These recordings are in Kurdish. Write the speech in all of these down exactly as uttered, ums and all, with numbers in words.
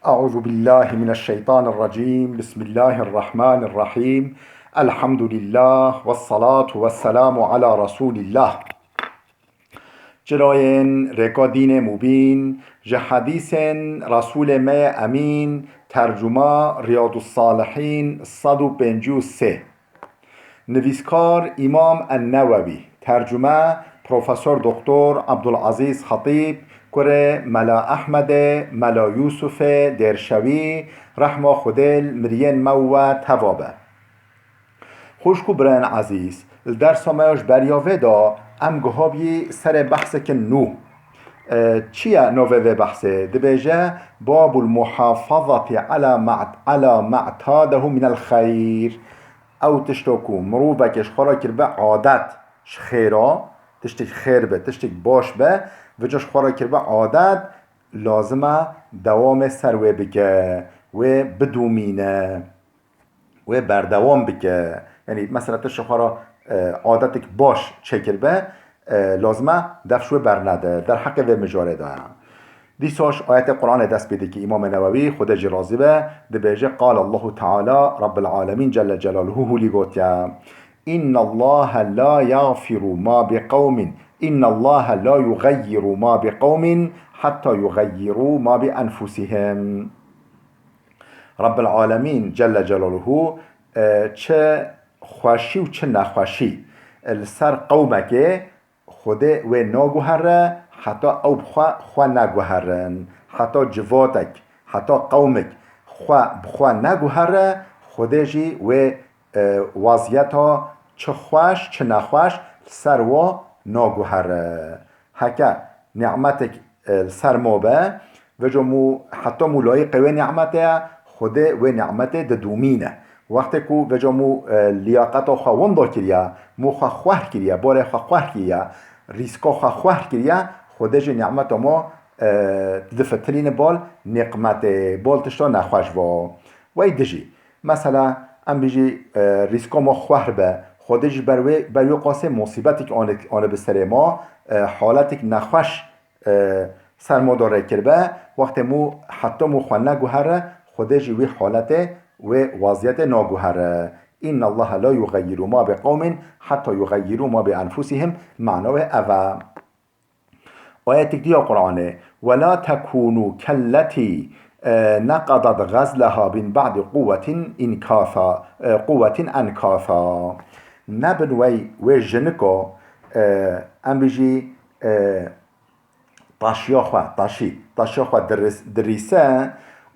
أعوذ بالله من الشيطان الرجيم. بسم الله الرحمن الرحيم. الحمد لله والصلاة والسلام على رسول الله. Çirayên rêka dînê mubîn, ji hedîsên Resûlê me yê Emîn, tercuma Riyadus Salihîn sed û pêncî û sê. Nivîskar Îmam En-Newewî, tercume Profesor Doktor Abdulazîz Xetîb, kurê Mela Ehmedê, Mela Yûsufê Dêrşewî, rehma Xwedê li miriyên me û we teva be. Xwişk û birayên ezîz, li dersa me ya ji beriya vê de em gihabî serê behsekin nû. E, çi ye navê vê behsê? Dibêje, Babul muhafazati ala ma-, ala ma'tadehu minel xeyr. Ew tişto ku mirovekê ji xwe re kiribe adet ji xêra, tiştek xêr be, tiştek baş be, vêca ji xwe re kiribe adet, lazim e dewamê ser wê bike, wê bidomîne, wê berdewam bike. Yanî mesela tu ji xwe re, e, adetek baş çêkiribe, e, lazim e dev ji wê bernede. Derheqê vê mijarê de ye. Dîsa ji ayetê Qur'anê dest pê dike. Îmamê Newewî, Xwedê jî razî be, dibêje, Qal Allahu Teala, Rabbil Alemîn Celle Celaluhu hûlî gotiye, Inna Allahe la yagfiru ma bi qewmin, inna Allahe la yugayyiru ma bi qewmin hatta yugayyiru ma bi enfusihim. Rabbil Alemîn Celle Celaluhu, e, çi xweşî û çi nexweşî, e, li ser qewmekê Xwedê wê naguhere, heta ew bi xwe, xwe neguherin. Heta civatek, heta qewmek xwe bi xwe neguhere, Xwedê jî wê, e, weziyeta çi xweş, çi nexweş li ser wa naguhere. Heke nîmetek, e, li ser ma be, vêca mû, heta mû layîqê wê nîmetê ye, Xwedê wê nîmetê didomîne. Wextê ku vêca mû, e, liyaqeta xwe winda kiriye, mû xwe xwehr kiriye, barê xwe xwehr kiriye, rîska xwe xwehr kiriye, Xwedê jî nîmeta ma, e, difitilîne bal nîqmetê, bal tişta nexweş va. Wey dijî, mesela, em bijî, e, rîska ma xwehr be, Xwedê jî ber wê, ber wê qasê musîbetek ane, ane bi serê ma, e, haletek nexweş e, ser ma de rê kiribe, wextê mû heta mû xwe neguhere, Xwedê jî wî haletê, wê weziyetê naguhere. Inna Allaha la yugayyiru ma bi qewmin hatta yugayyiru ma bi enfusihim, mana wê ev e. Ayetek dî ya Qur'anê, "Ve la tekunu kelleti, e, neqadat gazleha min ba'di quwwetin inkatha, e, quwwetin enkatha." Nebin wey, wê jinika, e, em bijî, e, taşiya xwe, taşî, taşiya xwe diris-, dirîse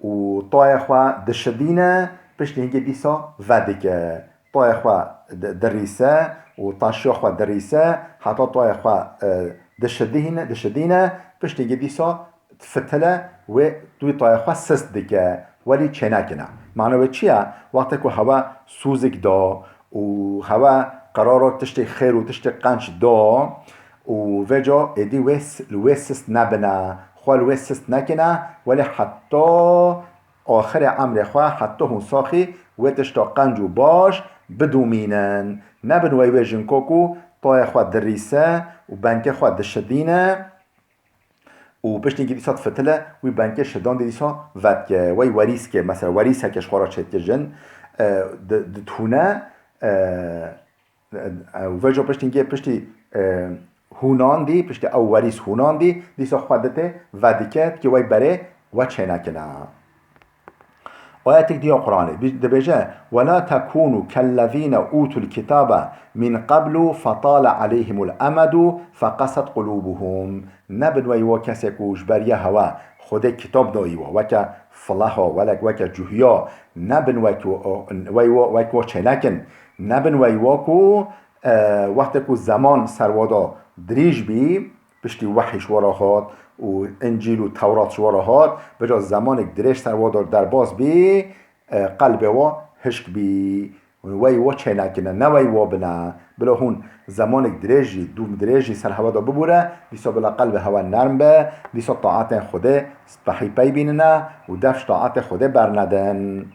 û tayê xwe dişidîne, piştî hingê dîsa vedike. Tayê xwe di-, dirîse û taşiya xwe dirîse, heta tayê xwe, e, dişidîne, dişidîne, piştî hingê dîsa fitile wê, wî tayê xwe sist dike, welî çênekine. Mana wê çi ye? Wextê ku hewe sûzik da û hewe qerara tiştê xêr û tiştê qenc da û vêca êdî wê s-, li wê sist nebine, xwe li wê sist nekine, welê heta axirê emrê xwe, heta hûn saxî wê tişta qenc û baş bidomînin. Nebin wey wê jinko ku tayê xwe dirîse û benkê xwe dişidîne, û piştî hingê dîsa difitile, wî benkê şidandê dîsa vedike. Wey werîs ke, mesela werîs heke ji xwe re çêdike jin, e, di-, ditûne, e, e, û vêca piştî hingê piştî, e, hûnandî, piştî ew werîs hûnandî, dîsa xwe dite vedike, dike wey berê we çênekine. Ayetek dî ya Qur'anê bi-, dibêje, "Ve la tekunu kellezîne utul kitabe min qablu fetale aleyhimul emedu feqasat qulubuhum." Nebin wey wa kesê ku ji beriya hewa Xwedê kitab dayî wa, weke filaha, welek weke cuhiya, nebin wek wa, wey wa, wek wa çênekin. Nebin wey wa ku, e, wextê ku zeman ser wa da dirîj bî, piştî wehî ji we re hat û Încîl û Tewrat ji we re hat, vêca zemanek dirêj ser we de derbas bî, e, qelbê we hişk bî. Wey we çênekine, ne wey we bine. Bila hûn zemanek dirêj jî, dûm dirêj jî ser hewe de bibûre, dîsa bila qelbê hewe nerm be, dîsa taetên Xwedê spehî pey bînine û def ji taetê Xwedê bernedin.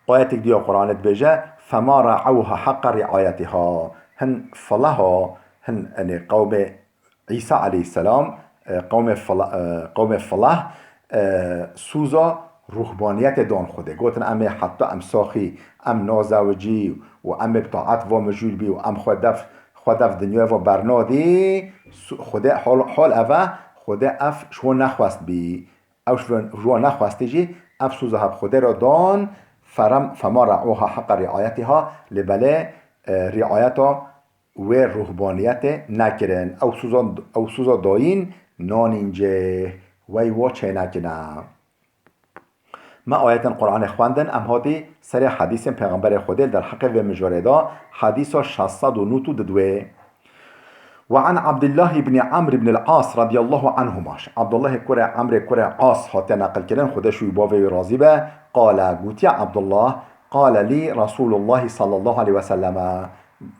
Ayetek dî ya Qur'anê dibêje, "Fema ra'awha haqqa ri'ayetiha." Hin filaha, hin, enê, qewmê Îsa aleyhisselam, e, qewmê fila-, e, qewmê filah, e, sûza ruhbaniyetê dan Xwedê. Gotin, em ê heta em saxî, em nazewicî û em ê bi taet va mijûl bî û em xwe dev, xwe dev dinyayê va bernadî. Su-, Xwedê hol, hol ev e, Xwedê ev ji wan nexwest bî. Ew ji wan, ji wan nexwestî jî ev sûza heb Xwedê re dan, ferem, fema re'ûha heqqa riayetiha, lê belê, e, riayeta wê ruhbaniyetê nekirin. Ew sûza, ew sûza dayîn nanîn cih, wey wa çênekine. Me ayetên Qur'anê xwendin, em hatî serê hedîsên Pêxemberê Xwedê li derheqê vê mijarê de, hedîsa şeş sed û nod û didwê. Ve an Abdullah ibn Amr ibn al-As radiyallahu anhuma. Abdullahê kurê Amrê kurê As hatiye neqilkirin, Xwedê ji wî bavê wî razî be, qale, gotiye Abdullah, qale lî Resulullah sallallahu aleyhi ve selleme.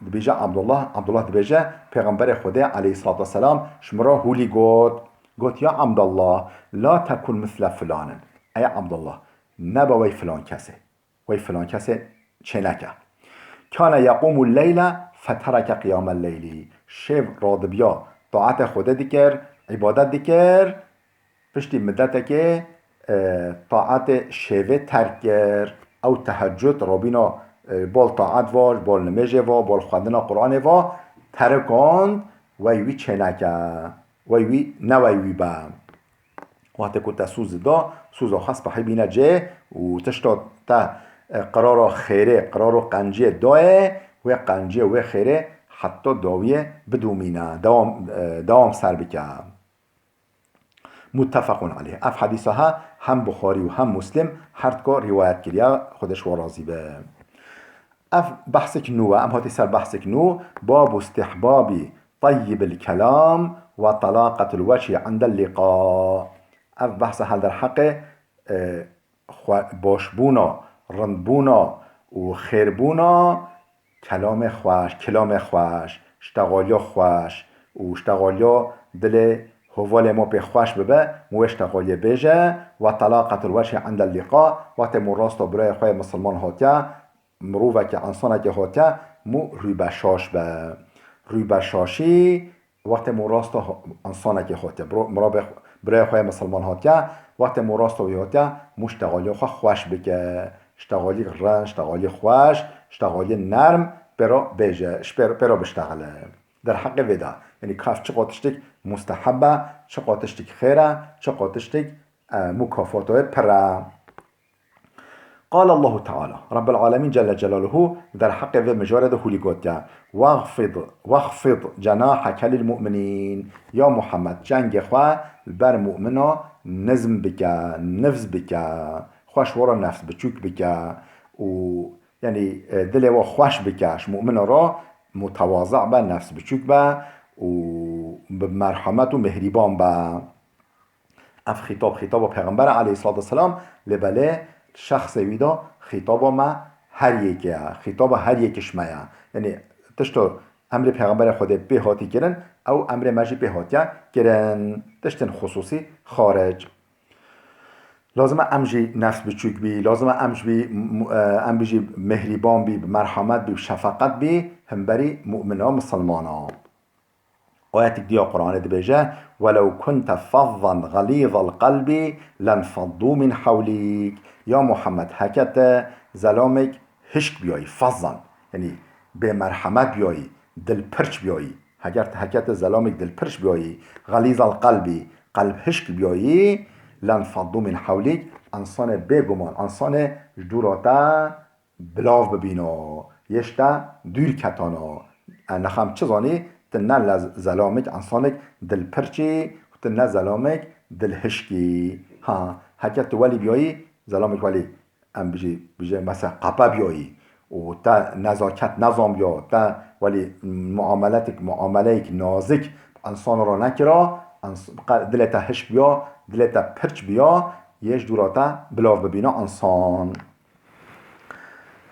Dibêje Abdullah, Abdullah dibêje, Pêxemberê Xwedê aleyhissalatu vesselam ji min re hûlî got. Got, ya Abdullah, la tekun misle filanin. Ey Abdullah, nebe wey filan kesê. Wey filan kesê çêneke. Kane yeqûmul leyle fetereke qiyamel leyli. Şêv radibiya taetê Xwedê dikir, îbadet dikir, piştî midetekê, e, taetê şêvê terk kir. Ew tehecud rabîna, e, bol taet va, bol nimêjê va, bol xwendina Qur'anê va, terikand, wey wî çêneke. Wey wî, ne wey wî be. Wextê ku te sûz da, sûza xwe spehî bîne cê û tişta te, e, qirara xêrê, qiraro qenciyê dayê, wê qenciyê, wê xêrê heta dawiyê bidomîne, dewam, e, dewam ser bike. Muttefequn aleyh. Ev hedîsa he hem Buxarî û hem Muslim her dika rîwayet kiriye, Xwedê ji wan razî be. Ev behsek nû e, em hatî ser behsek nû, babu istihbabi tayyibil kelam ve talaqatul wecî indel liqa. Ev behsa hel derheqê, e, xwe-, başbûna, rindbûna û xêrbûna kelamê xweş, kilamê xweş, ştexaliya xweş û ştexaliya dilê hovalê ma pê xweş bibe, mû wê ştexaliyê bêje, ve talaqatul wecî indel liqa, wextê mû rasta birayê xwe yê misilman hatiye, mirovekî, însanekî hatiye, mû rûybeşaş be. Rûybeşaşî, wextê mû rasta ho-, însanekî hatiye, biro-, mirabê xwe, birayê xwe yê misilman hatiye, wextê mû rasta wî hatiye, mû ştexaliya xwe xweş bike. Ştexalî rind, ştexalî xweş, ştexalî nerm, pê re bêje, ji pê, pê re biştexile. Derheqê vê de, yanî ka ev çiqa tiştek musteheb e, çiqa tiştek xêr e, çiqa tiştek, e, mukafata wê pir e. Qale Allahu Teala, Rabbul Alemin Celle Celaluhu derheqê vê mijarê de hûlî gotiye, "Wexfid, wexfid cenaheke lil mu'minin." Ya Muhammed, cengê xwe li ber mu'mina nizm bike, nifz bike, xwe ji wan re nefs biçûk bike û, yanî, e, dilê wan xweş bike, ji mu'mina re mutewazî be, nefs biçûk be û bi merhamet û mihrîban be. Ev xîtab, xîtaba Pêxember e aleyhissalatu vesselam, lê belê şexsê wî de xîtaba me her yekê ye. Xîtaba her yekê ji me ye. Yanî tişta emrê Pêxemberê Xwedê pê hatî kirin, ew emrê me jî pê hatiye kirin. Tiştên xusûsî xaric. Lazim e em jî nefs biçûk bî, lazim e em jî bî, m-, e, em bijî mehrîban bî, bi merhamet bî, bi şefeqet bî, himberî mu'mina, misilmana. Ayetek diya Qur'anê dibêje, "Welew kunte fazzan xelîzal qelbî lenfaddû min hewlîk." Ya Muhammed, heke te zelamêk hişk biyayî, fazzan, yanî bêmerhemet biyayî, dilpirç biyayî, heger te, heke te zelamêk dilpirç biyayî, xelîzal qelbî, qelb hişk biyayî, lenfaddû min hewlîk, însanê bêguman, însanê ji dûra te bilav bibîno, yê ji te dûr ketano. E, nexem çi zanî, tu ne le-, zelamêk, însanek dilpirçî û tu ne zelamêk dilhişkî. Ha, heke tu welî biyayî, zelamêk welî, em bijî, bijê mesela qepe biyayî û te nezaket nezanbiya, te welî muameletik, muameleyek nazik bi însan re nekira, ens-, qe-, dilê te hişk biya, dilê te pirç biya, yê ji dûra te bilav bibîne însan.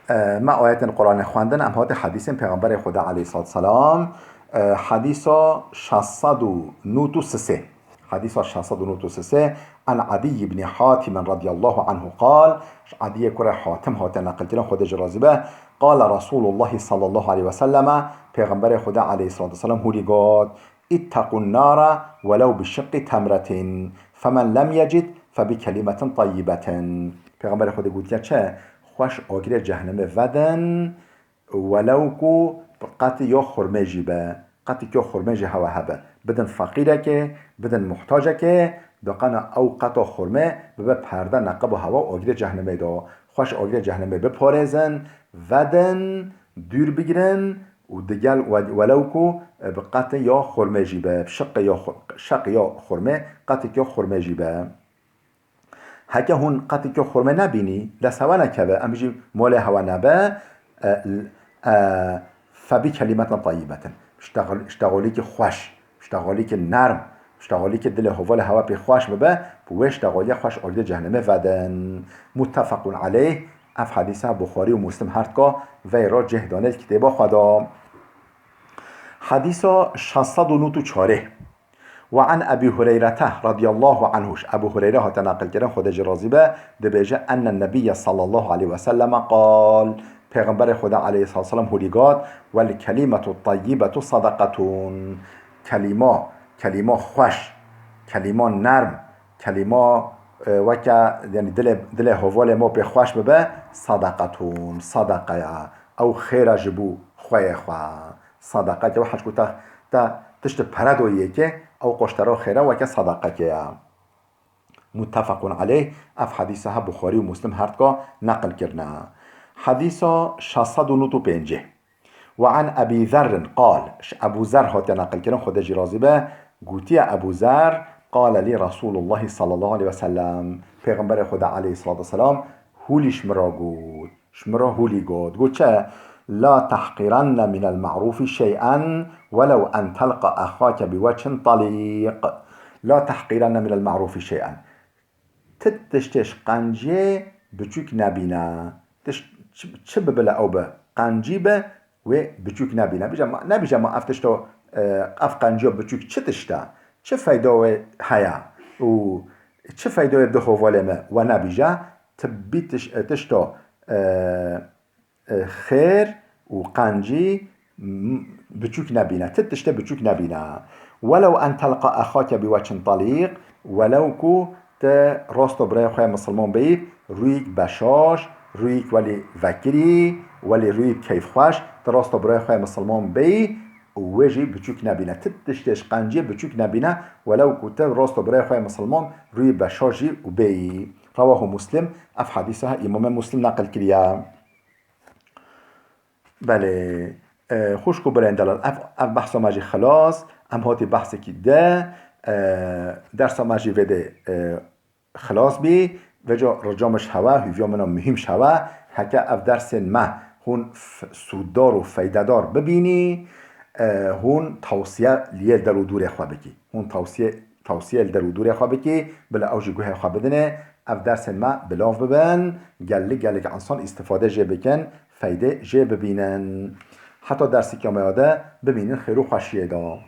E, me ayetên Qur'anê xwendin, em hatî hedîsên Pêxemberê Xwedê aleyhissalatu vesselam, e, hedîsa şeş sed û nod û sisê. Hedîsa şeş sed û nod û sisê, an Adî ibn Hatim radiyallahu anhu qal, ji Adiyê kurê Hatim hate neqilkirin, Xwedê jî razî be, qala Resulullah sallallahu aleyhi ve selleme, Pêxemberê Xwedê aleyhissalatu vesselam hûrî got, "Ittequn nara welew bi şiqqi temretin, femen lem yecid فبكلمة طيبة. Pêxemberê Xwedê gotiye çi? Xweş agirê cehennemê vedin, welew ku qetî ya xurmê jî be. Qetî ya xurmê jî hewe hebe. Bidin feqîrekê, bidin muhtacekê, doqana ew qeta xurmê bibe perde neqeba hewa agirê cehennemê de. Xweş agirê cehennemê biparêzin, vedin, dûr bigirin û digel we-, welew ku, e, bi qetê ya xurmê jî be, bi şiqê ya xu-, şeq ya xurmê, qetê ya xurmê jî be. Heke hûn qetê ya xurmê nebînî, dest hewe nekeve, em jî molê hewe nebe, e, l-, e, febî kelimeten tayyibetin. Ştexol-, ştexolîkî xweş, ştexolîkî nerm, ştexolîkî dilê hevalê hewe pê xweş bibe, bi wê ştexoliya xweş agirê cehennemê vedin. Muttefequn aleyh, ev hedîsa Buxarî û Muslim her dika vey re cih danê li kitêba xwe de. Hedîsa şeş sed û nod û çarê. Ve an Ebî Hureyrete radiyallahu anhu. Ji Ebû Hureyre hate naqilkirin, Xwedê jî razî be, dibêje, Ennen Nebiyye sallallahu aleyhi ve selleme qal. Pêxemberê Xwedê aleyhissalatu vesselam hûlî got, Wel kelimetu tayyibetu sadaqetun. Kelîma, kelîma xweş, kelîma nerm, kelîma, e, weke, yanî dilê, dilê hevalê me pê xweş bibe, sadaqetun, sadaqe ye. Ew xêr e ji bo xweyê xwe. Sadaqeke wê, hec ku te, te tiştê pere doyê yekê, ew qoştera xêre weke sadaqeke ye. Muttefequn aleyh, ev hedîsa he Buxarî û Muslim her dika neqil kirine. Hedîsa şeş sed û nod û pêncî. Ve an Ebî Zerrin qal, ji Ebû Zer hatiye neqil kirin, Xwedê jî razî be, gotiye Ebû Zer, qale lî Resûlullahî sallallahu aleyhi ve sellem, Pêxemberê Xwedê aleyhissalatu vesselam hûlî ji min re got. Ji min re hûlî got. Got çi? La tehqirenne minel ma'rûfî şey'en welew en telqa exake bi weçhin talîq. La tehqirenne minel ma'rûfî şey'en. Ti tiştê ji qenciyê biçûk nebîne. Tişt, çi, çi bibe le ew be, qencî be, wê biçûk nebîne. Bîje ma, nebîje ma ev tişto, e, ev qenciya biçûk çi tişt e? Çi feyda wê heye? Û çi feyda wê bide hevalê me? We nebîje, ti bî tiş-, e, tişto, e, e, xêr û qencî m-, biçûk nebîne. Ti tiştê biçûk nebîne. Welew en telqa exake bi weçhin talîq, welew ku ti rasto birayê xwe yê misilman bêyî, rûyîk beşaş, rûyîk welî vekirî, welî rûyîk keyfxweş, ti rasto birayê xwe yê misilman bêyî û wê jî biçûk nebîne. Ti tiştê ji qenciyê biçûk nebîne, welew ku ti rasto birayê xwe yê misilman rûyî beşaş jî û bêyî. Rewahu Muslim, ev hedîsa he Îmamê Muslim neqil kiriye. Belê, e, xwişk û birayên delal, ev, ev behsa me jî xilas, em hatî behsekî de, e, dersa me jî vê de, e, xilas bî. Vêca rica min ji hewe, hûviya min a muhîm ji hewe, heke ev dersên me hûn f-, sûddar û feydedar bibînî, e, hûn tawsiye li yê li der û dûrê xwe bikî. Hûn tawsiye, tawsiye li der û dûrê xwe bikî, bila ew jî guhê xwe bidine, ev dersên me bilav bibin, gelek gelek insan îstifade jê bikin, feydê jê bibînin. Heta derseke me ya de bimînin xêr û xweşiyê de.